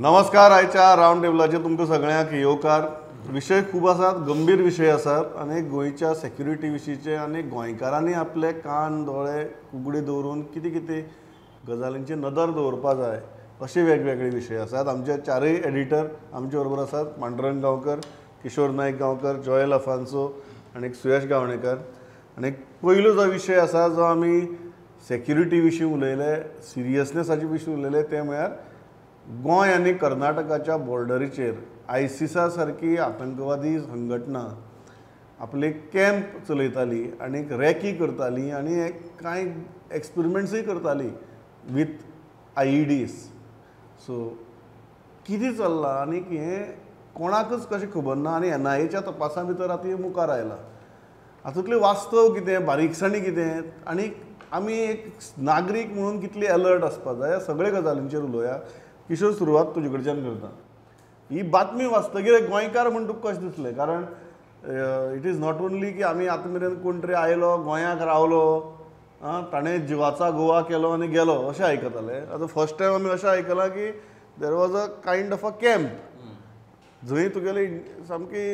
नमस्कार. आयच्या रावंड टेबलाचेर तुमकां सगळ्यांक येवकार. विशय खूब आसात, गंभीर विशय आसात आनी गोंयच्या सेक्युरिटी विशींचे आनी गोंयकारांनी आपले कान दोळे उगडे दवरून कितें कितें गजालींची नदर दवरपा जाय अशे वेगवेगळे विशय आसात. आमचे चारय एडिटर आमचे बरोबर आसात, मांडरंग गांवकर, किशोर नायक गांवकर, जॉयल अफान्सो आनी सुयश गावणेकर. आनी पयलो जो विशय आसा जो आमी सेक्युरिटी विशीं उलयले, सिरियसनेसाचे विशीं उलयले, तें म्हळ्यार गोंय आनी कर्नाटकाच्या बॉर्डरीचेर आयसिसा सारकी आतंकवादी संघटना आपले कॅम्प चलयताली आनी रॅकी करताली आनी कांय एक्सपेरिमेंट्सूय करताली विथ IEDs. सो कितें चल्लां आनी हें कोणाकच कशें खबर ना आनी NIAच्या तपासा भितर आतां मुखार आयलां. हातूंतलें वास्तव कितें, बारीकसाणी कितें आनी आमी एक नागरीक म्हणून कितली अलर्ट आसपाक जाय, सगळे गजालींचेर उलोवया. किशोर, सुरवात तुजे कडच्यान करता. ही बातमी वाचतकीर गोंयकार म्हूण तुका कशें दिसलें? कारण it is not only की आमी आतां मेरेन कोण तरी आयलो, गोंयाक रावलो, ताणें जिवाचा गोवा केलो आनी गेलो अशें आयकताले. आतां फर्स्ट टायम आमी अशें आयकलां की there was a kind of a camp जंय तुगेले सामकी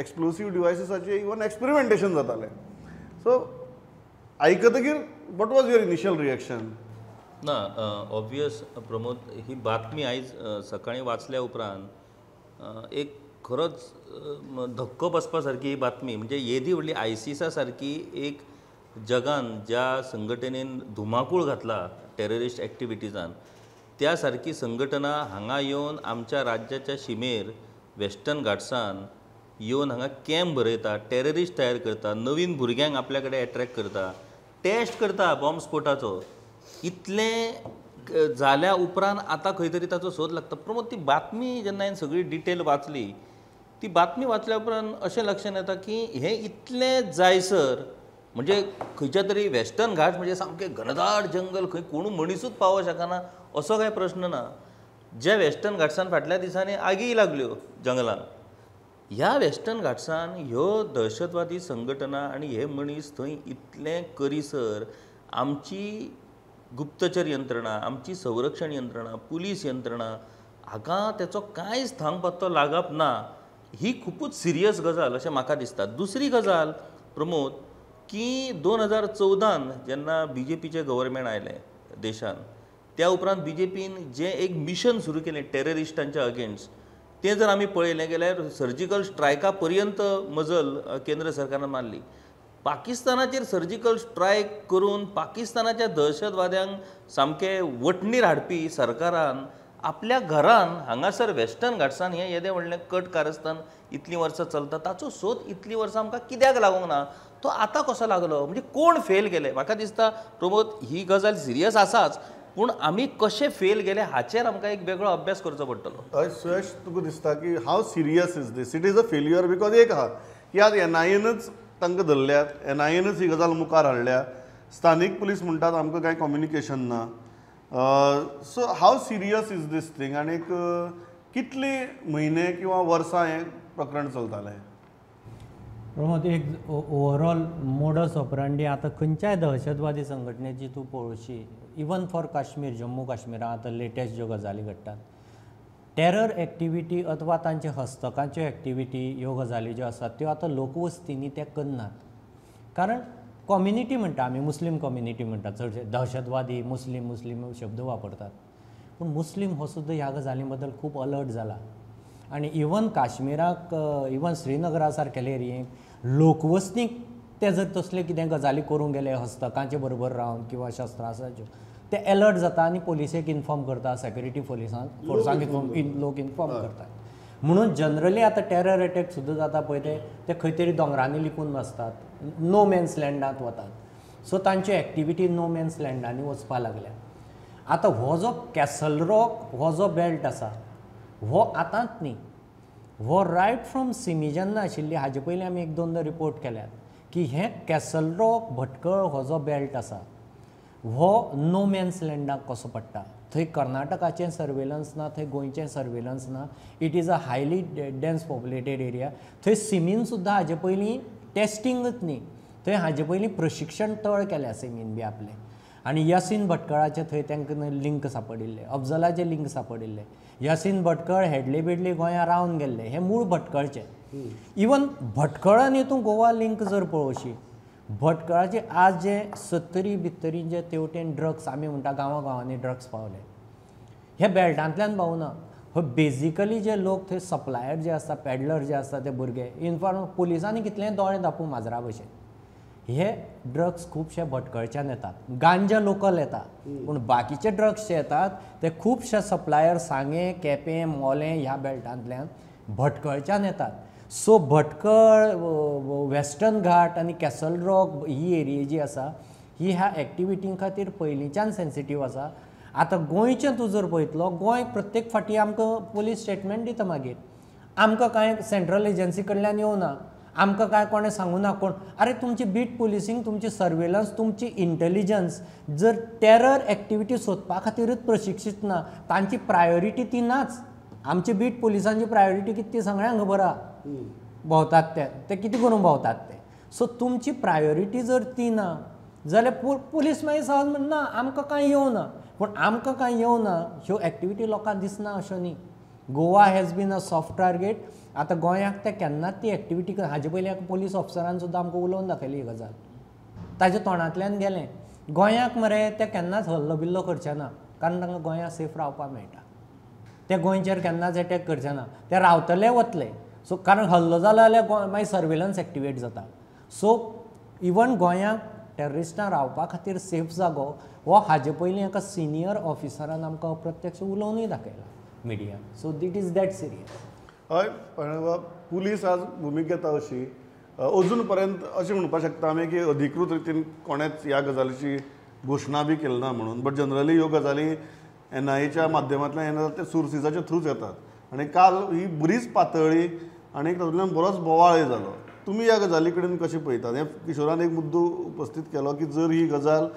एक्सप्लोसीव डिवायसीसाचे इवन एक्सपेरिमेंटेशन जातालें. सो आयकतकीर what was your initial reaction? ना, ऑब्वियस प्रमोद, ही बातमी आयज सकाळीं वाचल्या उपरांत एक खरोच धक्को बसपा सारकी ही बातमी. म्हणजे येदी व्हडली आयसिसा सारकी एक जगान ज्या संघटनेन धुमाकूळ घातला टेररिस्ट एक्टिविटीजान, त्या सारकी संघटना हांगा येवन आमच्या राज्याच्या शिमेर वेस्टर्न घाट्सान येवन हांगा कॅम्प भरयता, टेररिस्ट तयार करता, नवीन भुरग्यांक आपल्या कडेन एट्रॅक्ट करता, टेस्ट करता बॉम्ब स्फोटाचो. इतलें जाल्या उपरांत आतां खंय तरी ताचो सोद लागता. प्रमोद, ती बातमी जेन्ना हांवें सगळी डिटेल वाचली, ती बातमी वाचल्या उपरांत अशें लक्षांत येता की हें इतलें जायसर म्हणजे खंयच्या तरी वेस्टर्न घाट म्हणजे सामकें घनदाट जंगल, खंय कोणूय मनिसूच पावोंक शकना असो कांय प्रश्न ना. ज्या वेस्टर्न घाट्सान फाटल्या दिसांनी आगीय लागल्यो जंगलान, ह्या वेस्टर्न घाट्सान ह्यो दहशतवादी संघटना आनी हे मनीस थंय इतलें करीसर आमची गुप्तचर यंत्रणा, आमची संरक्षण यंत्रणा, पुलीस यंत्रणा हाका तेचो कांयच थांग पत्तो लागप ना. ही खुबूच सिरियस गजाल अशें म्हाका दिसता. दुसरी गजाल प्रमोद, की 2014 जेन्ना BJPचें गव्हर्मेंट आयलें देशान, त्या उपरांत BJPन जें एक मिशन सुरू केलें टेररिस्टांच्या अगेन्स्ट, तें जर आमी पळयलें जाल्यार सर्जिकल स्ट्रायका पर्यंत मजल केंद्र सरकारान मारली. पाकिस्तानाचेर सर्जिकल स्ट्रायक करून पाकिस्तानाच्या दहशतवाद्यांक सामके वटणीर हाडपी सरकारान आपल्या घरान हांगासर वेस्टर्न घाट्सान हें येदें व्हडलें कट कारस्थान इतलीं वर्सां चलता, ताचो सोद इतलीं वर्सां आमकां कित्याक लागूंक ना, तो आतां कसो लागलो? म्हणजे कोण फेल गेले? म्हाका दिसता प्रमोद, ही गजाल सिरियस आसाच, पूण आमी कशे फेल गेले हाचेर आमकां एक वेगळो अभ्यास करचो पडटलो. हय सुयश, तुका दिसता की how serious is this? It is a failure because एक आहा की आज NIAनच तांकां धरल्यात, NIAनच ही गजाल मुखार हाडल्या, स्थानीक पुलीस म्हणटात आमकां कांय कम्युनिकेशन ना. So how serious is this thing आनी कितले म्हयने किंवा वर्सां हें प्रकरण चलतालें? प्रमोद, एक ओवरऑल मोडस ऑपरांडी आतां खंयच्याय दहशतवादी संघटनेची तूं पळोवशी, इवन फॉर काश्मीर, जम्मू काश्मीरान आतां लेटेस्ट ज्यो गजाली घडटात, टेरर एक्टिविटी अथवा तांचे हस्तकांच्यो एक्टिविटी ह्यो गजाली ज्यो आसात त्यो आतां लोकवस्तींनी ते करनात. कारण कम्युनिटी म्हणटा आमी, मुस्लीम कम्युनिटी म्हणटा, चडशे दहशतवादी मुस्लीम मुस्लीम शब्द वापरतात, पूण मुस्लीम हो सुद्दां ह्या गजालीं बद्दल खूब अलर्ट जाला. आनी इवन काश्मीराक, इवन श्रीनगरा सारकेले एरियेक लोकवस्तीक ते जर तसले कितें गजाली करूंक गेले हस्तकांचे बरोबर रावन किंवा शस्त्रास्त्राच्यो, ते अलर्ट जाता आनी पोलिसेक इन्फॉर्म करता, सेक्युरिटी फोर्सांक लोक इन्फॉर्म करतात. म्हणून जनरली आतां टेरर अटॅक सुद्दां जाता पळय, ते खंय तरी दोंगरांनी लिपून बसतात, नो मॅन्स लँडांत वतात. सो तांच्यो एक्टिविटी नो मॅन्स लँडांनी वचपाक लागल्या. आतां हो जो कॅसल रॉक हो जो बेल्ट आसा हो आतांच न्ही, हो रायट फ्रॉम सिमी जेन्ना आशिल्ली हाजे पयलीं आमी एक दोनदां रिपोर्ट केल्यात की हें कॅसल रॉक भटकळ हो जो बेल्ट आसा हो नो मॅन्स लँडाक कसो पडटा. थंय कर्नाटकाचें सर्वेलन्स ना, थंय गोंयचें सर्वेलन्स ना. It is a highly dense populated area. थंय सिमीन सुद्दां हाजे पयलीं टेस्टिंगच न्ही, थंय हाजे पयलीं प्रशिक्षण तळ केल्या सिमीन बी आपलें. आनी यासीन भटकळाचे थंय तांकां लिंक सापडिल्ले, अफजलाचे लिंक सापडिल्ले. यासीन भटकळ हेडली बिडली गोंयांत रावन गेल्ले, हे मूळ भटकळचे. इवन भटकळान तूं गोवा लिंक जर पळोवशी, भटकळाचे आज जे सत्तरी बित्तरी जे तेवटेन ड्रग्स आमी म्हणटा गांवा गांवांनी ड्रग्स पावले, हे बेल्टांतल्यान पावना. हो बेजिकली जे लोक थंय सप्लायर जे आसता, पॅडलर जे आसता ते भुरगे इनफॉर्म पुलिसांनी कितलें दोळे धापूं माजरा भशेन, हे ड्रग्स खुबशे भटकळच्यान येतात. गांजा लोकल येता, पूण बाकीचे ड्रग्स जे येतात ते खुबशे सप्लायर सांगें, केपें, मोलें ह्या बेल्टांतल्यान भटकळच्यान येतात. सो भटकळ, वेस्टर्न घाट आनी कॅसल रॉक ही एरिया जी आसा ही ह्या एक्टिविटीं खातीर पयलींच्यान सेन्सिटीव आसा. आतां गोंयचें तूं जर पळयतलो, गोंय प्रत्येक फाटी आमकां पोलीस स्टेटमेंट दिता, मागीर आमकां कांय सेंट्रल एजन्सी कडल्यान येवना, आमकां कांय कोणें सांगूं ना कोण. अरे तुमची बीट पुलिसींग, तुमची सर्वेलन्स, तुमची इंटेलिजन्स जर टेरर एक्टिविटी सोदपा खातीरूच प्रशिक्षीत ना, तांची प्रायोरिटी ती नाच. आमची बीट पुलिसांची प्रायोरिटी कितें ती सगळ्यांक खबर आहा, भोंवतात ते, ते कितें करून भोंवतात ते. सो तुमची प्रायोरिटी जर ती ना जाल्यार पुलीस मागीर सहज म्हणना आमकां कांय येवना. पूण आमकां कांय येवना ह्यो एक्टिविटी लोकांक दिसना अश्यो न्ही. Goa has been a soft target. आतां गोंयाक ते केन्नाच ती एक्टिविटी, हाजे पयलीं एका पोलीस ऑफिसरान सुद्दां आमकां उलोवन दाखयली ही गजाल, ताज्या तोंडांतल्यान गेलें. गोंयाक मरे ते केन्नाच हल्लो बिल्लो करचे ना, कारण तांकां गोंयांत सेफ रावपाक मेळटा. ते गोंयचेर केन्नाच एटॅक करचे ना, ते रावतले वतले. सो कारण हल्लो जालो जाल्यार मागीर सर्वेलन्स एक्टिवेट जाता. सो इवन गोंयाक टेररिस्टां रावपा खातीर सेफ जागो हो हाजे पयलीं एका सिनियर ऑफिसरान आमकां अप्रत्यक्ष उलोवनूय दाखयला मिडियान. So it is that serious. हय, पण पुलीस आज भुमिका घेता अशी अजून पर्यंत अशें म्हणपाक शकता आमी की अधिकृत रितीन कोणेच ह्या गजालीची घोशणा बी केली ना म्हणून, बट जनरली ह्यो गजाली एनआयएच्या माध्यमांतल्यान येना, ते सोर्सिसाच्या थ्रूच येतात. आनी काल ही बरीच पातळी आनी तातूंतल्यान बरोच बोवाळय जालो. तुमी ह्या गजाली कडेन कशें पळयतात? हे किशोरान एक मुद्दो उपस्थीत केलो की जर ही गजाल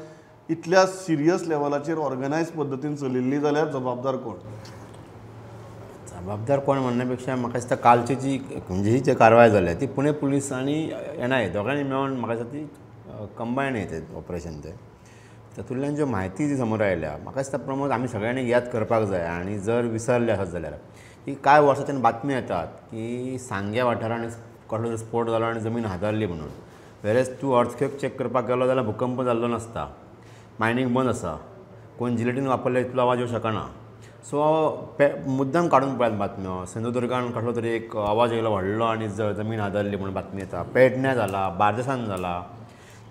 इतल्या सिरियस लेवलाचेर ऑर्गनायज पद्दतीन चलिल्ली जाल्यार जबाबदार कोण? जबाबदार कोण म्हणण्यापेक्षा म्हाका दिसता कालची जी म्हणजे ही जी कारवाय जाल्या ती पुणे पुलीस आनी एनआयए दोगांनी मेळून म्हाका दिसता ती कंबायन येते ऑपरेशन तें. तातूंतल्यान ज्यो म्हायती जी समोर आयल्या म्हाका दिसता प्रमोद आमी सगळ्यांनी याद करपाक जाय. आनी जर विसरले आसत जाल्यार की कांय वर्सांच्यान बातमी येतात की सांग्या वाठारांत कसलो तरी स्फोट जालो आनी जमीन हादरली म्हणून. वेरेज तूं अर्थक्वेक चॅक करपाक गेलो जाल्यार भुकंप जाल्लो नासता, मायनींग बंद आसा, कोण जिलेटीन वापरले इतलो आवाज येवं शकना. सो मुद्दाम काडून पळयात बातम्यो, सिंधुदुर्गान कसलो तरी एक आवाज येयलो व्हडलो आनी जमीन हादरली म्हणून बातमी येता. पेडण्या जाला, बार्देसान जाला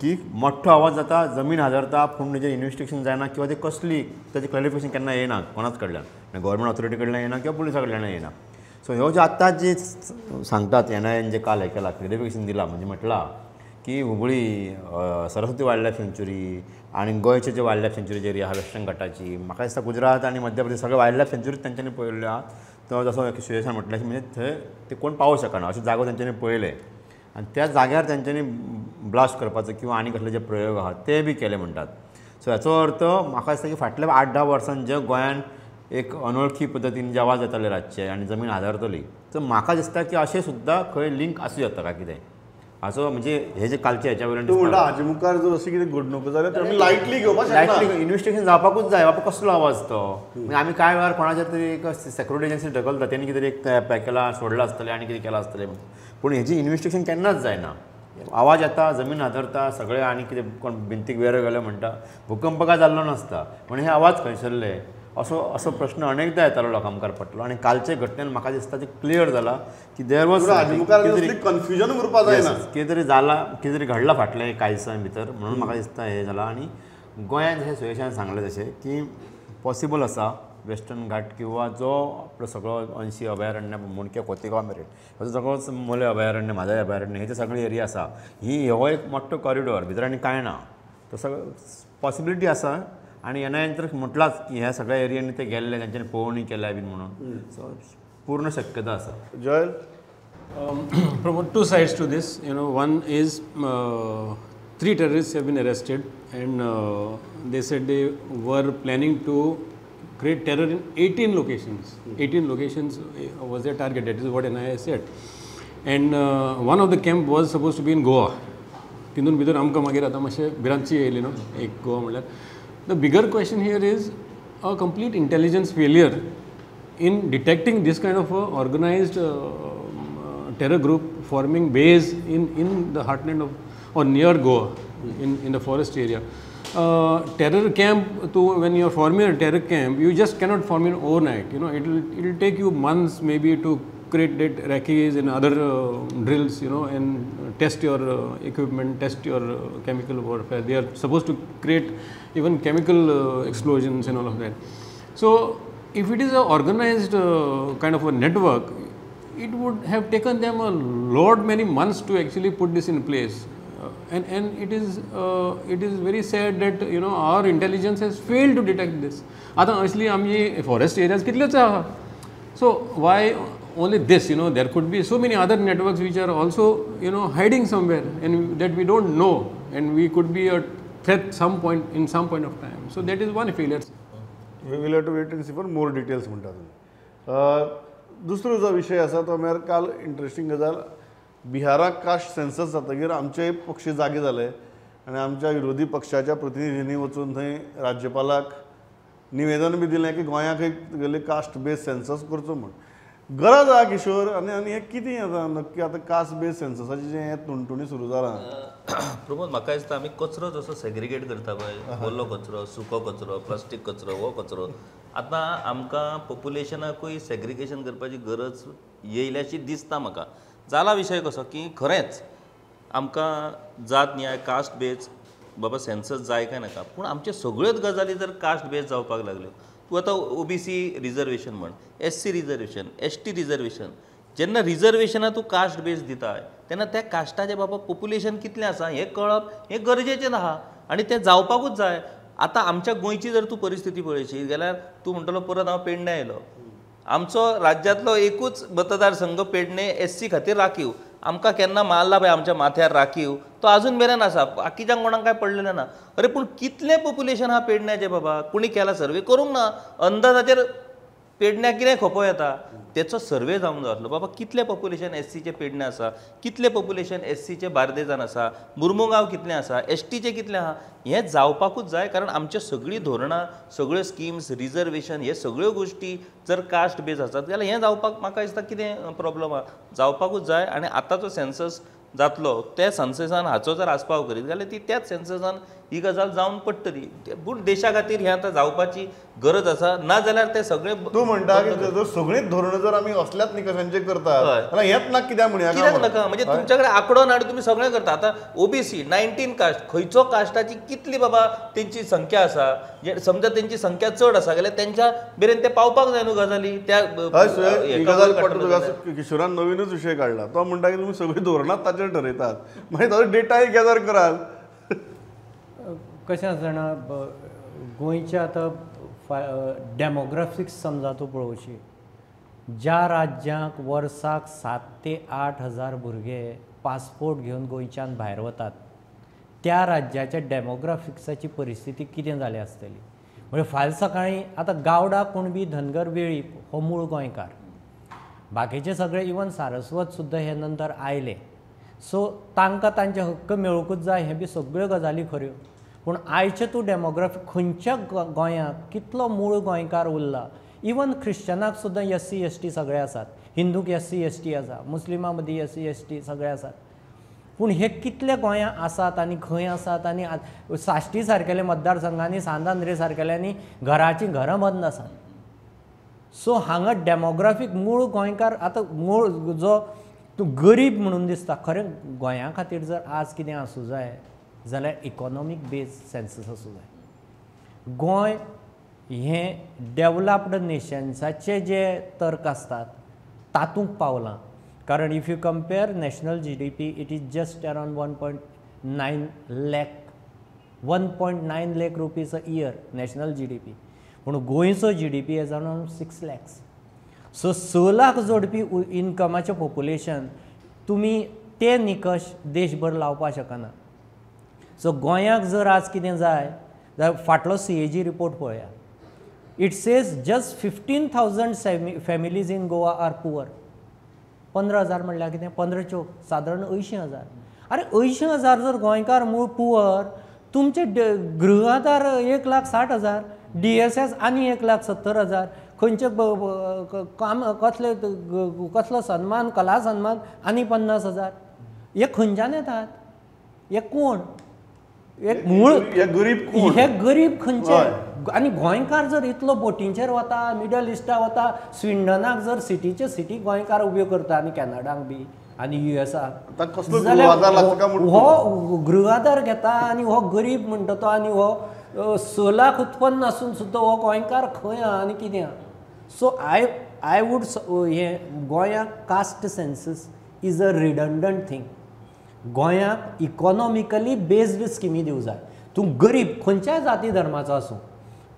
की मोठो आवाज जाता, जमीन हादरता, पूण तेजेर इन्वेस्टिगेशन जायना किंवा ते कसली ताजें क्लॅरिफिकेशन केन्ना येना कोणाच कडल्यान, गव्हर्मेंट ऑथॉरिटी कडल्यान येना किंवा पुलिसा कडल्यान येना. सो ह्यो ज्यो आतां जे सांगतात एनआयएन जे काल हें केलां क्लॅरिफिकेशन दिलां, म्हणजे म्हटलां की हुबळी सरस्वती वायल्ड लायफ सँच्युरी आनी गोंयचे जे वायल्ड लायफ सँच्युरी एरिया आहा वेस्टर्न घाटाची, म्हाका दिसता गुजरात आनी मध्य प्रदेश सगळे वायल्ड लायफ सँच्युरीज तेंच्यांनी पळयल्ल्यो आहा. तो जसो सुयेशान म्हटलें म्हणजे थंय ते कोण पावूंक शकना अशे जागो तेंच्यांनी पळयले आनी त्या जाग्यार तेंच्यांनी ब्लास्ट करपाचो किंवा आनी कसले जे प्रयोग आहा ते बी केले म्हणटात. सो हाचो अर्थ म्हाका दिसता की फाटल्या 8-10 वर्सांत जे गोंयान एक अनोळखी पद्दतीन जे आवाज येताले रातचे आनी जमीन हादरतली, तर म्हाका दिसता की अशें सुद्दां खंय लिंक आसूं येता काय कितें हाचो. म्हणजे हे जे कालचे हेच्या वयल्यान तूं म्हणटा हाजे मुखार जर अशी कितें घडणूक जाल्यार आमी लायटली घेवपाक शकना, लायटली इन्वेस्टिगेशन जावपाकूच जाय. बाबा कसलो आवाज तो, म्हणजे आमी कांय वेळार कोणाचेर तरी एक सेक्युरिटी एजन्सी ढकलता, तेणी कितें तरी एक केलां सोडलां आसतलें आनी कितें केलां आसतलें, पूण हेजी इन्वेस्टिगेशन केन्नाच जायना. आवाज येता, जमीन हादरता, सगळें आनी कितें कोण भिंतीक वेरो गेलो म्हणटा, भुकंप काय जाल्लो नासता, पूण हे आवाज खंयसरले असो असो प्रश्न अनेकदा येतालो लोकां मुखार पडटलो. आनी कालचे घटनेन म्हाका दिसता ते क्लियर जाला की there was confusion उरपा जायना, कितें तरी जालां, कितें तरी घडलां फाटल्या कांय दिसां भितर, म्हणून म्हाका दिसता हें जालां. आनी गोंयांत जशें सुयेशान सांगलें तशें की पॉसिबल आसा वेस्टर्न घाट किंवा जो आपलो सगळो अंशी अभयारण्य म्हूण किंवा खोतिगांव मेरेन असो सगळोच मोले अभयारण्य, म्हादय अभयारण्य, हे जे सगळी एरिया आसा ही हो एक मोठो कॉरिडोर, भितर आनी कांय ना, तो सगळो पॉसिबिलिटी आसा. आनी एनआयएन तर म्हटलांच की ह्या सगळ्या एरियांनी ते गेल्ले, तांच्यांनी पळोवणी केल्या बीन म्हणून, सो पूर्ण शक्यता आसा. Joel, Pramod, two sides to this. You know, one is 3 terrorists have been arrested and they said they were planning to create terror in 18 locations. 18 locations was their target. That is what NIA said. And one of the camp was supposed to be in Goa. तितून भितर आमकां मागीर आतां मातशें भिरांतची येयली न्हू एक गोवा म्हणल्यार. The bigger question here is a complete intelligence failure in detecting this kind of a organized terror group forming base in the heartland of or near Goa, in the forest area. Terror camp, when you are forming a terror camp, you just cannot form it overnight. You know, it will take you months maybe to create that recce's and other drills, you know, and test your equipment, test your chemical warfare. They are supposed to create even chemical explosions and all of that. So, if it is an organized kind of a network, it would have taken them a lot many months to actually put this in place. And it is very sad that, you know, our intelligence has failed to detect this. Ata actually आमची forest areas कितलेच आहा. So why only this? You know, there could be so many other networks which are also, you know, hiding somewhere and that we don't know, and we could be a threat some point in some point of time. So that is one failure. We will have to wait and see for more details म्हणटा तुमी. दुसरो जो विशय आसा तो म्हळ्यार काल interesting गजाल, बिहाराक कास्ट सेन्सस जातकीर आमचे पक्ष जागे जाले आनी आमच्या विरोधी पक्षाच्या प्रतिनिधींनी वचून थंय राज्यपालाक निवेदन बी दिलें की गोंयाक एक तुगेले कास्ट बेज सेन्सस करचो म्हूण. गरज आहा किशोर, आनी आनी हें कितें आतां नक्की आतां कास्ट बेज सेन्ससाचें जें हें तुणतुणी सुरू जालां. प्रमोद, म्हाका दिसता आमी कचरो जसो सेग्रिगेट करता पळय, ओलो कचरो, सुको कचरो, प्लास्टीक कचरो, हो कचरो, आतां आमकां पॉप्युलेशनाकूय सेग्रिगेशन करपाची गरज येयल्याशी दिसता म्हाका. जाला विशय कसो की खरेंच आमकां जात न्याय कास्ट बेज बाबा सेन्सस जाय काय नाका, पूण आमच्यो सगळ्योच गजाली जर कास्ट बेज जावपाक लागल्यो, तूं आतां ओबीसी रिजर्वेशन म्हण, एससी रिजर्वेशन, एसटी रिजर्वेशन, जेन्ना रिजर्वेशनां तूं कास्ट बेज दिताय तेन्ना त्या कास्टाचें बाबा पॉप्युलेशन कितलें आसा हें कळप हें गरजेचें आहा आनी तें जावपाकूच जाय. आतां आमच्या गोंयची जर तूं परिस्थिती पळयशी जाल्यार तूं म्हणटलो परत हांव पेडण्यां आयलो. आमचो राज्यांतलो एकूच मतदारसंघ पेडणे एससी खातीर राखीव, आमकां केन्ना मारला पळय आमच्या माथ्यार राखीव, तो आजून मेरेन आसा, बाकीच्यांक कोणाक कांय पडलेलें ना. अरे पूण कितलें पॉप्युलेशन आहा पेडण्याचें बाबा, कोणी केला सर्वे करूंक ना, अंदाजाचेर पेडण्याक कितें खपो येता तेचो सर्वे जावंक जाय आसलो. बाबा कितलें पॉप्युलेशन एससीचें पेडणें आसा, कितलें पॉप्युलेशन एससीचें बार्देजान आसा, मुर्मुगांव कितलें आसा, एसटीचें कितलें आहा, हें जावपाकूच जाय. कारण आमच्यो सगळीं धोरणां, सगळ्यो स्किम्स, रिजर्वेशन, हे सगळ्यो गोश्टी जर कास्ट बेज आसात जाल्यार हें जावपाक म्हाका दिसता कितें प्रॉब्लम आहा, जावपाकूच जाय. आनी आतांचो सेन्सस जातलो त्या सेन्ससान हाचो जर आस्पाव करीत जाल्यार ती त्याच सेन्ससान ही गजाल जावन पडटली. पूण देशा खातीर हें आतां जावपाची गरज आसा, ना जाल्यार ते सगळे तूं म्हणटा की जर सगळींच धोरणां जर आमी असल्याच निकशांचेर करतात जाल्यार हेंच ना कित्याक म्हणया, कित्याक नाका. म्हणजे तुमच्या कडेन आंकडो ना आनी तुमी सगळें करता. आतां ओबीसी 19 कास्ट, खंयचो कास्टाची कितली बाबा तेंची संख्या आसा, समजा तेंची संख्या चड आसा जाल्यार तेंच्या मेरेन ते पावपाक जाय न्हू गजाली. त्या ही गजाल पडटा. किशोरान नवीनूच विशय काडला, तो म्हणटा की तुमी सगळीं धोरणां ताचेर ठरयतात, मागीर ताचो डेटाय गॅदर कराल. कशें आसा जाणा, गोंयचे आतां डेमोग्राफिक्स समजा तूं पळोवशी, ज्या राज्यांक वर्साक 7 ते 8 हजार भुरगे पासपोर्ट घेवन गोंयच्यान भायर वतात त्या राज्याच्या डेमोग्राफिक्साची परिस्थिती कितें जाल्या आसतली. म्हणजे फाल्यां सकाळीं आतां गावडा, कुणबी, धनगर, वेळीप हो मूळ गोंयकार, बाकीचे सगळे इवन सारस्वत सुद्दां हे नंतर आयले. सो तांकां तांचे हक्क मेळुंकूच जाय, हें बी सगळ्यो गजाली खऱ्यो. पूण आयचे तूं डेमोग्राफी खंयच्या गोंयांत कितलो मूळ गोंयकार उरला, इवन ख्रिश्चनाक सुद्दां एससी एसटी सगळे आसात, हिंदूक एससी एसटी आसा, मुस्लिमां मदीं एससी एसटी सगळे आसात, पूण हे कितले गोंयांत आसात आनी खंय आसात. आनी साश्टी सारकेले मतदारसंघांनी, सांत आंद्रे सारकेल्यांनी घराचीं घरां बंद आसात. सो हांगा डेमोग्राफीक मूळ गोंयकार आतां मूळ जो तूं गरीब म्हणून दिसता, खरें गोंया खातीर जर आज कितें आसूं जाय जाल्यार इकॉनॉमीक बेज सेन्सस आसूं जाय. गोंय हें डेवलप्ड नेशन्साचे जे तर्क आसतात तातूंत पावलां, कारण if you compare national GDP it is just around 1.9 lakh, 1.9 lakh rupees a year national GDP, पूण गोंयचो GDP is around 6 lakhs. So 6 lakh जोडपी इनकमाचें पॉप्युलेशन तुमी ते निकश देशभर लावपाक शकना. सो गोंयाक जर आज कितें जाय जाल्यार फाटलो CAG report पळया, it says just 15,000 families in Goa are poor. 15,000 म्हणल्यार कितें, 15 चोक सादारण 80,000. अरे 80,000 जर गोंयकार मूळ पुवर तुमचे गृहाधार 1,60,000, DSS आनी 1,70,000, खंयचे काम कसले कसलो सन्मान, कला सन्मान आनी 50,000. हे खंयच्यान येतात? हे कोण? एक मूळ गरीब, हे गरीब खंयचे? आनी गोंयकार जर इतलो बोटींचेर वता, मिडल इस्टाक वता, स्विंडनाक जर सिटीचे सिटी गोंयकार उब्यो करता आनी कॅनडाक बी आनी युएसाक, हो गृहाधार घेता आनी हो गरीब म्हणटा तो, आनी हो 6 लाख उत्पन्न आसून सुद्दां हो गोंयकार खंय आहा आनी कितें आहा? सो I would हे गोंयाक caste census is a redundant thing. गोंयाक इकॉनॉमिकली बेस्ड स्किमी दिवं जाय. तूं गरीब खंयच्याय जाती धर्माचो आसूं,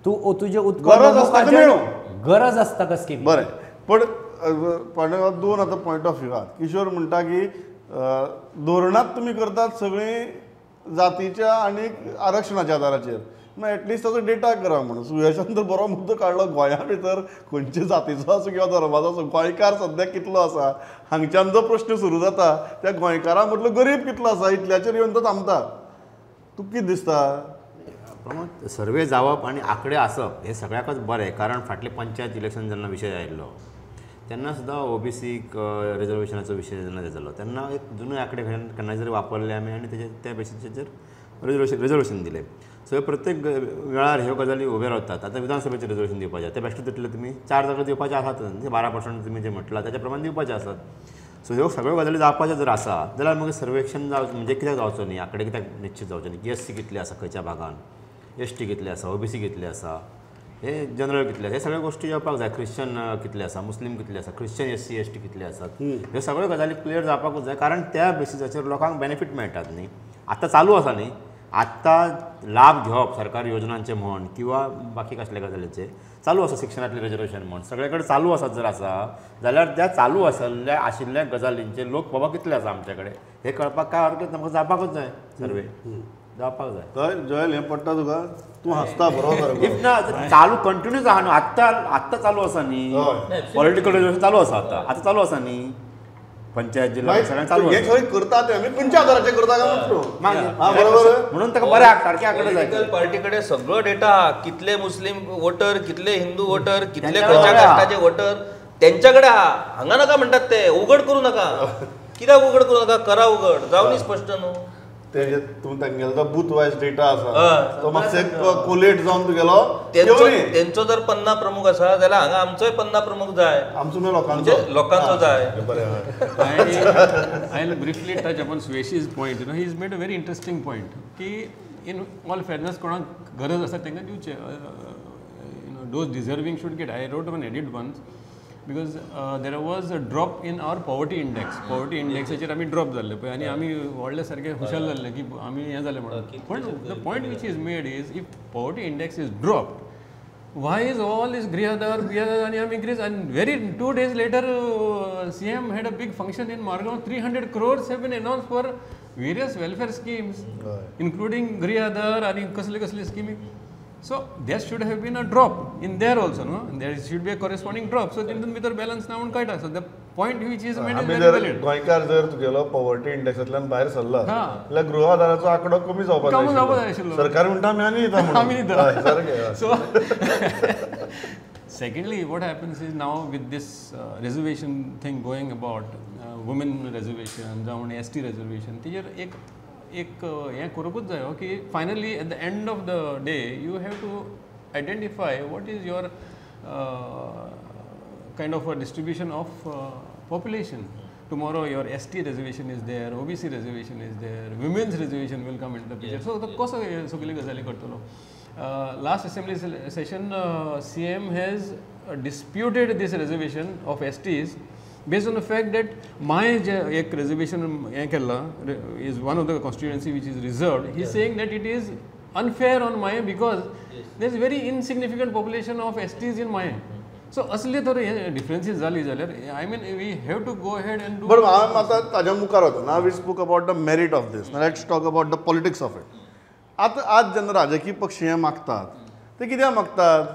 तूं तुजें उत्पन्न गरज आसता का स्किमी. बरें, पण दोन आतां पॉयंट ऑफ व्यू आहात. किशोर म्हणटा की धोरणांत तुमी करतात सगळीं जातीच्या आनी आरक्षणाच्या आदाराचेर, मागीर एटलिस्ट ताचो डेटा करा म्हणून. सुयशान तर बरो मुद्दो काडलो, गोंया भितर खंयचे जातीचो आसूं किंवा धर्माचो आसूं गोंयकार सद्याक कितलो आसा, हांगच्यान जो प्रश्न सुरू जाता त्या गोंयकारां मदलो गरीब कितलो आसा इतल्याचेर येवन तो थांबता. तुका कितें दिसता? प्रमोद, सर्वे जावप आनी आंकडे आसप हे सगळ्याकच बरें, कारण फाटले पंचायत इलेक्शन जेन्ना विशय आयिल्लो तेन्ना सुद्दां ओबीसीक रिजर्वेशनाचो विशय जेन्ना जालो तेन्ना एक जुने आंकडे केन्ना जरी वापरले आमी आनी तेजे त्या बेसिसाचेर रिजर्वेशन दिलें. सो प्रत्येक वेळार ह्यो गजाली उब्यो रावतात. आतां विधानसभेचें रिजर्वेशन दिवपाचें, ते बेश्टे तितले तुमी 4 जागा दिवपाचे आसात, 12% तुमी जें म्हटलां ताच्या प्रमाण दिवपाचे आसात. सो ह्यो सगळ्यो गजाली जावपाच्यो जर आसा जाल्यार मागीर सर्वेक्षण जावचें म्हणजे कित्याक जावचो न्ही, आंकडे कित्याक निश्चीत जावचो न्ही, एस सी कितले आसा खंयच्या भागान, एस टी कितले आसा, ओबीसी कितले आसा, हे जनरल कितले आसा, हे सगळ्यो गोश्टी येवपाक जाय. ख्रिश्चन कितले आसा, मुस्लीम कितले आसा, ख्रिश्चन SC ST कितले आसात, ह्यो सगळ्यो गजाली क्लियर जावपाकूच जाय, कारण त्या बेसिसाचेर लोकांक बेनिफीट मेळटात न्ही. आतां चालू आसा न्ही, आत्तां लाभ घेवप सरकारी योजनांचे म्हण किंवा बाकी कसल्या गजालीचे चालू आसा, शिक्षणांतलें रिजर्वेशन म्हण सगळे कडेन चालू आसा. जर आसा जाल्यार त्या चालू आसल्या आशिल्ल्या गजालींचे लोक बाबा कितले आसा आमचे कडेन हे कळपाक काय हरकत ना, म्हाका जावपाकूच जाय, सर्वे जावपाक जाय. जॉयल, हें पडटा तुका? तूं हांसता बरोबर. If ना चालू कंटिन्यूस आहा न्हू, आत्तां आत्तां चालू आसा न्ही, पॉलिटिकल रिजर्वेशन चालू आसा, आतां आतां चालू आसा न्ही, पंचायत जिल्हा सगळ्यांक चालू हे सगळें करता ते आमी खंयच्या आदाराचेर करता काय म्हणतो, म्हणून ताका बऱ्या सारखे आंकडे जाय. पॉलिटिकल पार्टी कडेन सगळो डेटा, कितले मुस्लीम वोटर, कितले हिंदू वोटर, कितले खंयच्या कास्टाचे वोटर तेंच्या कडेन आहा. हांगा नाका म्हणटात ते, उगड करूं नाका. कित्याक उगड करूं नाका? करा उगड, जावनी स्पश्ट न्हू. ते तूं तांगेलो बूथ वायज डेटा आसा तो मातसो कोलेट जावन तुगेलो तेंचो जर पन्ना प्रमुख आसा जाल्यार हांगा आमचोय पन्ना प्रमुख जाय, आमचो न्हय लोकांचो, लोकांचो जाय. बरें. I will briefly touch upon Suyesh's point. You know, he has made a very interesting point की इन ऑल फेरनेस कोणाक गरज आसा तांकां दिवचें, you know, those deserving should get. I wrote one edit once because there was a drop in our poverty index. Poverty इंडेक्साचेर आमी drop जाल्ले पळय आनी आमी व्हडले सारके खुशाल जाल्ले की आमी हें जालें म्हणून. पूण the point which is made is if poverty index is dropped, why is all is Grihadhar बिहाधार आनी आमी increase. And very 2 days later CM had a big function in Margao, 300 crores have been announce for various welfare schemes including Grihadhar आनी कसले कसले स्किमी. So there should have been a drop in there also, no? There should be a corresponding drop. So तितून भितर balance ना म्हूण कळटा. So the point which is made is very valid. गोंयकार जर तुगेलो पॉवर्टी इंडेक्सांतल्यान भायर सरला जाल्यार गृहाधाराचो आंकडो कमी जावपाक जाय आशिल्लो. सरकार म्हणटा आमी आनी दिता म्हणून, आमी दिता. So secondly, what happens is now with this reservation thing going about, women reservation जावं ST reservation, तेजेर एक एक हें करूंकूच जाय की finally at the end of the day you have to identify what is your kind of a distribution of population. Tomorrow your ST reservation is there, OBC reservation is there, women's reservation will come into the picture. So कसो सगळी गजाली करतलो. Last assembly session CM has disputed this reservation of STs based on the fact that my एक reservation हें केल्लां is one of the constituency which is reserved. He is saying that it is unfair on Maye because there is very insignificant population of STs in Maye. So असले तर हे डिफरन्सीस जाली जाल्यार I mean we have to go ahead and do. बरं, हांव आतां ताज्या मुखार वता. Now we spoke about the merit of this, now let's talk about the politics of it. आतां आज जेन्ना राजकीय पक्ष हें मागतात ते कित्याक मागतात?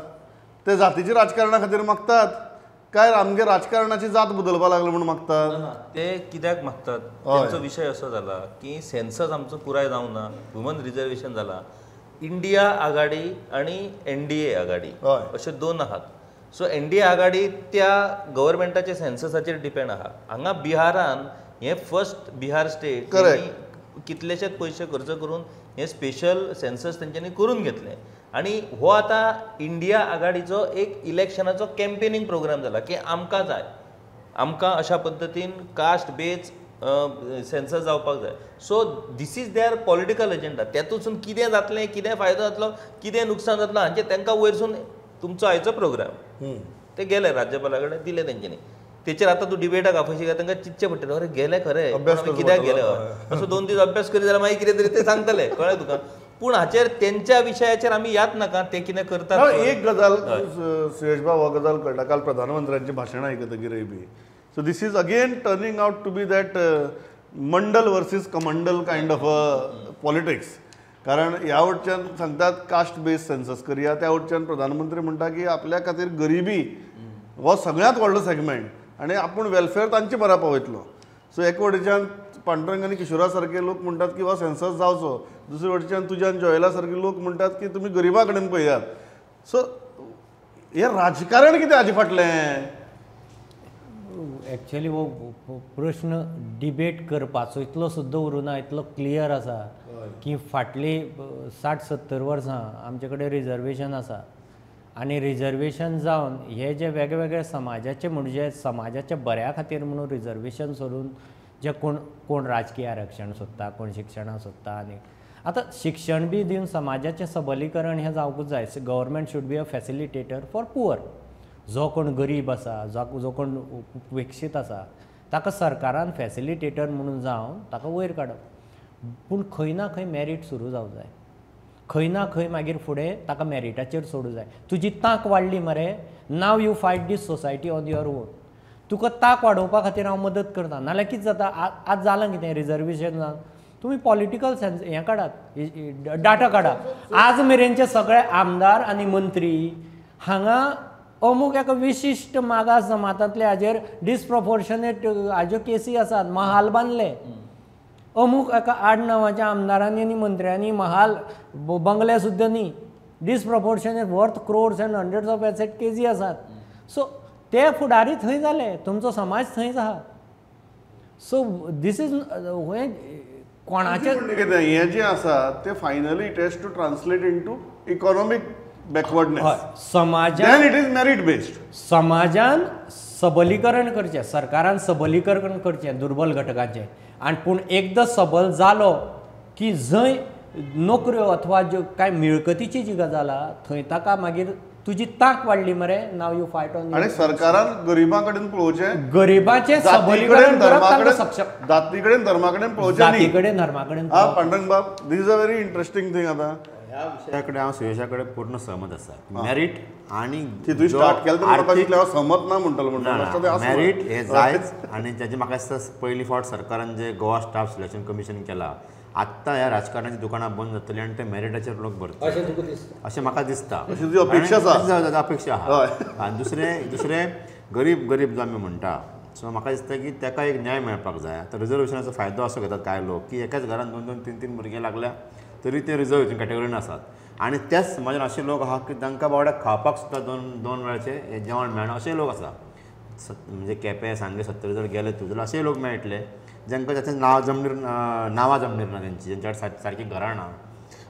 ते जातीच्या राजकारणा खातीर मागतात काय आमगे राजकारणाची जात बदलपाक लागले म्हूण मागतात? ते कित्याक मागतात तेंचो विशय असो जाला की सेन्सस आमचो पुराय जावंक ना, वुमन रिजर्वेशन जाला, इंडिया आघाडी आनी एनडीए आघाडी अशे दोन आहात. सो एनडीए आघाडी त्या गव्हर्मेंटाच्या सेन्ससाचेर डिपेंड आहा. हांगा बिहारान हे फर्स्ट बिहार स्टेट कितलेशेच पयशे खर्च करून हे स्पेशल सेन्सस तेंच्यांनी करून घेतले आनी हो आतां इंडिया आघाडीचो एक इलेक्शनाचो कॅम्पेनिंग प्रोग्राम जाला की आमकां जाय, आमकां अशा पद्दतीन कास्ट बेज सेन्सस जावपाक जाय. So this is their political agenda. तेतूंतसून कितें जातलें, कितें फायदो जातलो, कितें नुकसान जातलो हांचें तांकां वयरसून तुमचो आयचो प्रोग्राम ते गेले राज्यपाला कडेन दिले तेंच्यांनी. तेचेर आतां तूं डिबेटाक आफयशी काय तांकां चिंतचें पडटलें, अरे गेले खरें कित्याक गेले, असो 2 दीस अभ्यास करीत जाल्यार मागीर कितें तरी ते सांगतले, कळ्ळें तुका. पूण हाचेर तेंच्या विशयाचेर आमी याद नाका ते कितें करतात. एक गजाल सुयश बाब, हो गजाल कळटा काल प्रधानमंत्र्यांचें भाशण आयकतकीर बी. So this is again turning out to be that Mandal versus Kamandal kind of a politics. कारण ह्या वटच्यान सांगतात कास्ट बेस्ड सेन्सस करया, त्या वटच्यान प्रधानमंत्री म्हणटा की आपल्या खातीर गरिबी हो सगळ्यांत व्हडलो सेगमेंट आनी आपूण वेलफेअर तांचे बरा पावयतलो. सो एक वटेच्यान पांडुरंग आनी किशोरा सारके लोक म्हणटात की हो सेन्सस जावचो, दुसरे वटेच्यान तुज्यान जॉयला सारके लोक म्हणटात की तुमी गरिबा कडेन पळयात. सो हें राजकारण कितें हाजे फाटलें? एक्चुअली हो प्रश्न डिबेट करपाचो इतलो सुद्दां उरूना, इतलो क्लियर आसा की फाटली 60-70 वर्सां आमचे कडेन रिजर्वेशन आसा आनी रिजर्वेशन जावन हे जे वेगवेगळे समाजाचे म्हणजे समाजाच्या बऱ्या खातीर म्हणून रिजर्वेशन सोडून जे कोण कोण राजकीय आरक्षण सोदता, कोण शिक्षणां सोदता, आनी आतां शिक्षण बी दिवन समाजाचें सबलीकरण हें जावंकूच जाय. Government should be a facilitator for poor. जो कोण गरीब आसा, जो कोण उपेक्षीत आसा ताका सरकारान फॅसिलिटेटर म्हणून जावन ताका वयर काडप. पूण खंय ना खंय मॅरीट सुरू जावंक जाय, खंय ना खंय मागीर फुडें ताका मॅरिटाचेर सोडूं जाय. तुजी तांक वाडली मरे, now you fight this society on your own. तुका तांक वाडोवपा खातीर हांव मदत करता, नाल्यार कितें जाता आज जालां कितें रिजर्वेशन जावन तुमी पॉलिटिकल सेन्स हें काडात, डाटा काडात. आज मेरेनचे सगळे आमदार आनी मंत्री हांगा अमूक एका विशिश्ट मागास जमातांतले हाजेर डिसप्रपोर्शनेट हाज्यो केसी आसात. महाल बांदले अमूक एका आडनांवाच्या आमदारांनी आनी मंत्र्यांनी, महाल बंगले सुद्दां न्ही, disproportionate worth crores and hundreds of asset KG आसात. सो ते फुडारी थंय जाले, तुमचो समाज थंयच आहा. सो these is हें कोणाचें कितें हें जें आसा तें finally it has to translate into economic backwardness. समाजान it is merit based. समाजान सबलीकरण करचें, सरकारान सबलीकरण करचें दुर्बल घटकांचें. आनी पूण एकदां सबल जालो की जंय नोकऱ्यो अथवा ज्यो कांय मिळकतीची जी गजाल आहा थंय ताका मागीर तुजी तांक वाडली मरे, now you fight on. आनी सरकारान गरिबां कडेन पळोवचें, गरिबाचें सबलीकरण करप, तांकां सक्षम, जाती कडेन धर्मा कडेन पळोवचें, जाती कडेन धर्मा कडेन. पांडुरंग बाब, this is a very interesting thing. आतां ह्या विशया कडेन हांव सुयशा कडेन पूर्ण सहमत आसा. मॅरीट आनी स्टार्ट केलें तर सहमत ना म्हणटलो, म्हणटा मॅरीट हें जायच. आनी ताजें म्हाका दिसता पयली फावट सरकारान जे गोवा स्टाफ सिलेक्शन कमिशन केला, आत्तां ह्या राजकारणाची दुकानां बंद जातली आनी ते मॅरिटाचेर लोक भरतले अशें म्हाका दिसता, अपेक्षा आसा, अपेक्षा आहा. आनी दुसरें दुसरें गरीब गरीब जो आमी म्हणटा, सो म्हाका दिसता की ताका एक न्याय मेळपाक जाय. आतां रिजर्वेशनाचो फायदो असो घेतात कांय लोक की एकाच घरान 2-2, 3-3 भुरगे लागल्या तरी ते रिजर्व हितून कॅटेगरीन आसात. आनी त्याच समाजान अशे लोक आहा की तांकां बावड्याक खावपाक सुद्दां 2-2 वेळचें जेवण मेळना अशे लोक आसा. म्हणजे केपें, सांगें, सत्तरी जर गेले तूं जाल्यार अशे लोक मेळटले जांकां जाचें नांव जमनीर, नांवां जमनीर ना तेंची, जेंच्या कडेन सारकीं घरां ना,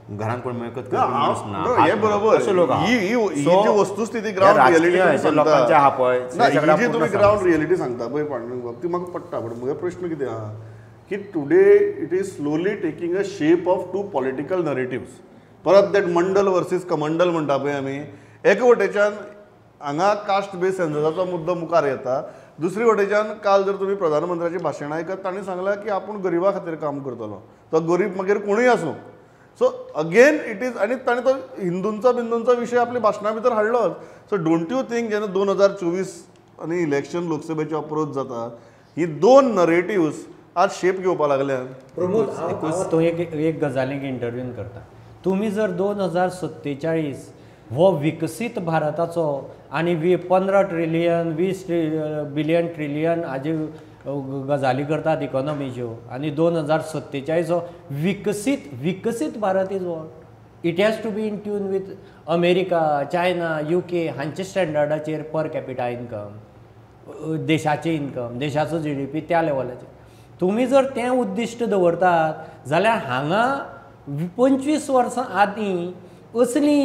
घरान कोण मेळकत ना, हे बरोबर अशे लोक. ही जी वस्तुस्थिती ग्राउंड रियलिटी लोकांचे आहा पळय, ही जी तुमी ग्राउंड रियलिटी सांगता पळय पांडुरंग बाब, ती म्हाका पडटा. पण म्हजो प्रश्न कितें आहा की today it is slowly taking a shape of two political narratives. परत that Mandal versus Kamandal म्हणटा पळय आमी, एका वटेच्यान हांगा कास्ट बेस्ड सेन्ससाचो मुद्दो मुखार येता, दुसरी वटेच्यान काल जर तुमी प्रधानमंत्र्याची भाशणां आयकत तांणी सांगलां की आपूण गरिबा खातीर काम करतलो, तो गरीब मागीर कोणूय आसूं. सो अगेन it is, आनी ताणें तो हिंदूंचो बिंदूंचो विशय आपल्या भाशणा भितर हाडलोच. सो don't you think जेन्ना 2024 आनी इलेक्शन लोकसभेचे अप्रोच जाता, ही दोन नरेटिव्स आज शेप घेवपाक लागल्यात? प्रमोद, हांव थंय एक गजालीक इंटरव्यून करता. तुमी जर 2047 हो विकसीत भारताचो आनी 15 ट्रिलियन 20 बिलियन ट्रिलियन हाजे गजाली करतात इकॉनॉमीच्यो आनी 2047 हो विकसीत विकसीत Bharat is what it has to be in tune with America, China, UK हांचे स्टँडर्डाचेर पर कॅपिटा इनकम, देशाचें इनकम, देशाचो GDP त्या लेवलाचेर. तुमी जर तें उद्दिश्ट दवरतात जाल्यार हांगा 25 वर्सां आदीं असली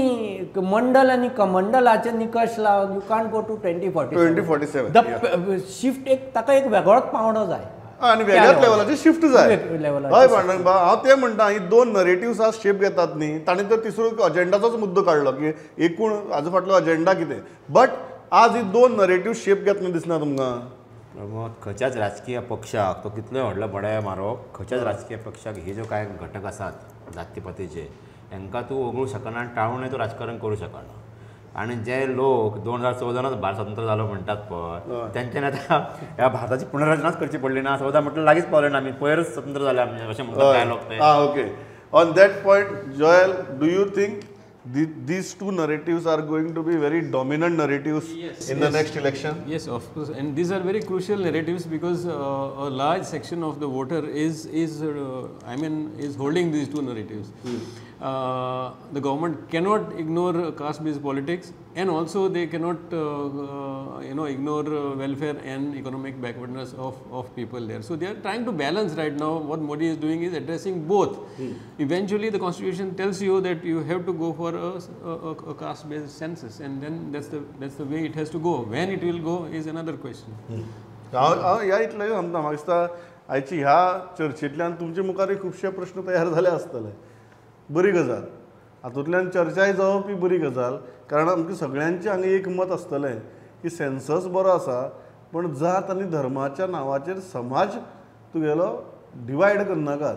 मंडल आनी कमंडलाचे निकश लावन you can't go to 2047. The shift एक ताका एक वेगळोच पावंडो जाय आनी वेगळ्याच लेवलाचे शिफ्ट जाय. हय पांडुरंग बाब, हांव तें म्हणटा, ही दोन नरेटिव्स आज शेप घेतात न्ही, ताणें तर तिसरो अजेंडाचोच मुद्दो काडलो की एकूण हाजो फाटलो अजेंडा कितें, बट आज ही दोन नरेटिव्ह शेप घेतना दिसना तुमकां. प्रमोद, खंयच्याच राजकीय पक्षाक तो कितलोय व्हडलो बडाय मारप, खंयच्याच राजकीय पक्षाक हे ज्यो कांय घटक आसात जातीपातीचे हांकां तूं वगळूंक शकना आनी टाळूनय तूं राजकारण करूं शकना. आनी जे लोक 2014 भारत स्वतंत्र जालो म्हणटात पळय तेंच्यानी आतां ह्या भारताची पुनर्रचनाच करची पडली ना. 14 म्हटल्यार लागींच पावले ना आमी, पयरच स्वतंत्र जाले आमी अशें म्हणटात कांय लोक ते. Okay, on that point Joel, do you think these two narratives are going to be very dominant narratives in the next election? Yes, of course, and these are very crucial narratives because a large section of the voter is holding these two narratives. The government cannot ignore caste-based politics, and also they cannot ignore welfare and economic backwardness of people there. So they are trying to balance right now. What Modi is doing is addressing both. Eventually the constitution tells you that you have to go for a caste-based census, and then that's the way it has to go. When it will go is another question. हांव ह्या इतलें समजा म्हाका दिसता आयची ह्या चर्चेंतल्यान तुमचे मुखारय खुबशे प्रश्न तयार जाले आसतले. बरी गजाल, हातूंतल्यान चर्चाय जावप ही बरी गजाल, कारण आमकां सगळ्यांचें हांगा एक मत आसतलें की सेन्सस बरो आसा, पण जात आनी धर्माच्या नांवाचेर समाज तुगेलो डिवायड करनाकात,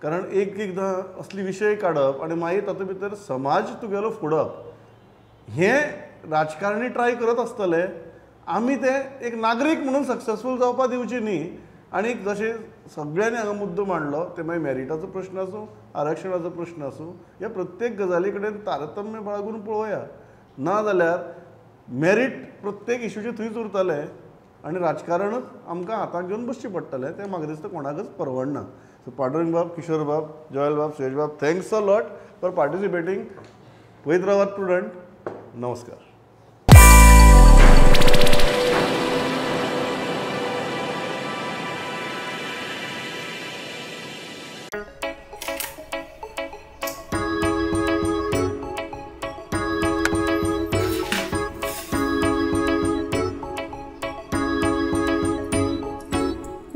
कारण एक एकदां असली विशय काडप आनी मागीर तातूंत भितर समाज तुगेलो फोडप हें राजकारणी ट्राय करत आसतले. आमी ते एक नागरीक म्हणून सक्सेसफूल जावपाक दिवची न्ही. आनी जशें सगळ्यांनी हांगा मुद्दो मांडलो ते मागीर मॅरिटाचो प्रश्न आसूं, आरक्षणाचो प्रश्न आसूं, ह्या प्रत्येक गजाली कडेन तारतम्य बाळगून पळोवया, ना जाल्यार मॅरीट प्रत्येक इशूचें थंयच उरतलें आनी राजकारणच आमकां हाताक घेवन बसचें पडटलें. तें म्हाका दिसता कोणाकच परवडना. सो पांडुरंग बाब, किशोर बाब, जोयल बाब, सुरेश बाब, thanks a lot for participating. पळयत रावात प्रुडंट. नमस्कार.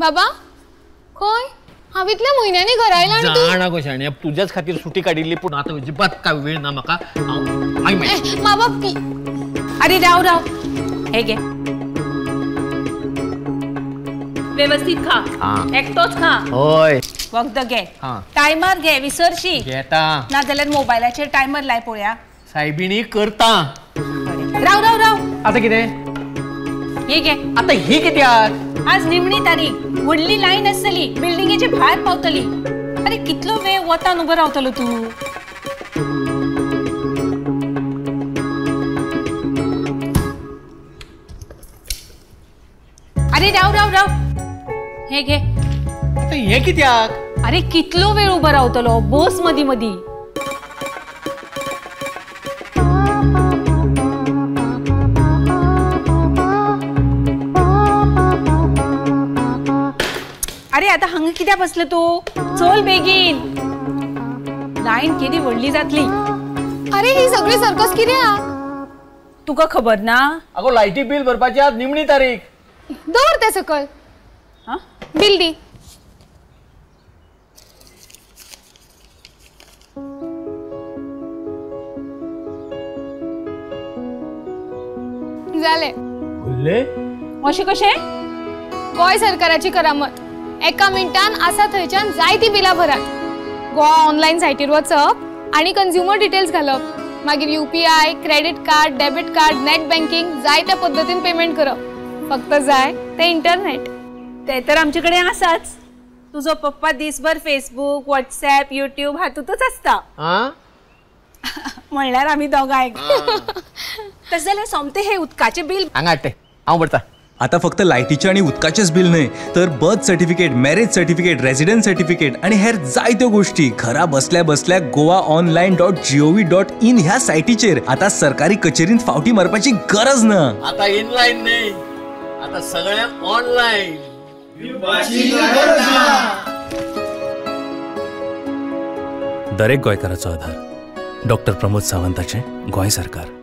बाबा खंय हांव इतल्या म्हयन्यांनी घरा आयला? जाणा गो शाण्या, तुज्याच खातीर सुटी काडिल्ली, पूण आतां अजिबात काय वेळ ना म्हाका. बाबा अरे राव राव, हे घे, व्यवस्थित खा, एकटोच खा. हय, वखद घे, टायमर घे, विसरशी घेता ना जाल्यार मोबायलाचेर टायमर लाय पळोवया. सायबिणी करता. राव राव राव, आतां कितें? हे घे. आतां ही कित्याक? आज निमणी तारीख, व्हडली लायन आसतली, बिल्डिंगेचे भायर पावतली. अरे कितलो वेळ वतान उबो रावतलो तूं? अरे राव राव राव, हे घे. आतां हे कित्याक? अरे कितलो वेळ उबो रावतलो, बस मदी मदी. अरे आता हांगा कित्याक बसलो तूं? चल बेगीन, लायन केदी व्हडली जातली. अरे ही सगळी सर्कस कित्याक? तुका खबर ना? अगो लायटी बिल भरपाची आज निमणी तारीख. दवर ते सकल, बिल दी. जालें. अशें कशें? गोंय सरकाराची करामत, एका मिनटान आसा थंयच्यान जायती बिलां भरात. गोवा ऑनलायन सायटीर वचप आनी कंझ्युमर डिटेल्स घालप, मागीर UPI, credit card, debit card, net banking जाय त्या पद्दतीन पेमेंट करप. फक्त जाय ते इंटरनेट. ते तर आमचे कडेन आसाच. तुजो पप्पा दिसभर फेसबुक, व्हॉट्सॲप, युट्यूब हातूंतच आसता. म्हणल्यार आमी दोगांय. तशें जाल्यार सोमतें हे उदकाचें बील हांगा हाडटे, हांव भरता. आता फक्त लायटीचें आनी उदकाचेंच बील न्हय तर birth certificate, marriage certificate, residence certificate आनी हेर जायत्यो गोष्टी घरा बसल्या बसल्या goaonline.gov.in ह्या सायटीचेर आता सरकारी कचेरींत फावटी मारपाची गरज ना. आता इनलायन न्हय, आता सगळें ऑनलायन. दरेक गोंयकाराचो आधार डॉक्टर प्रमोद सावंताचें गोंय सरकार.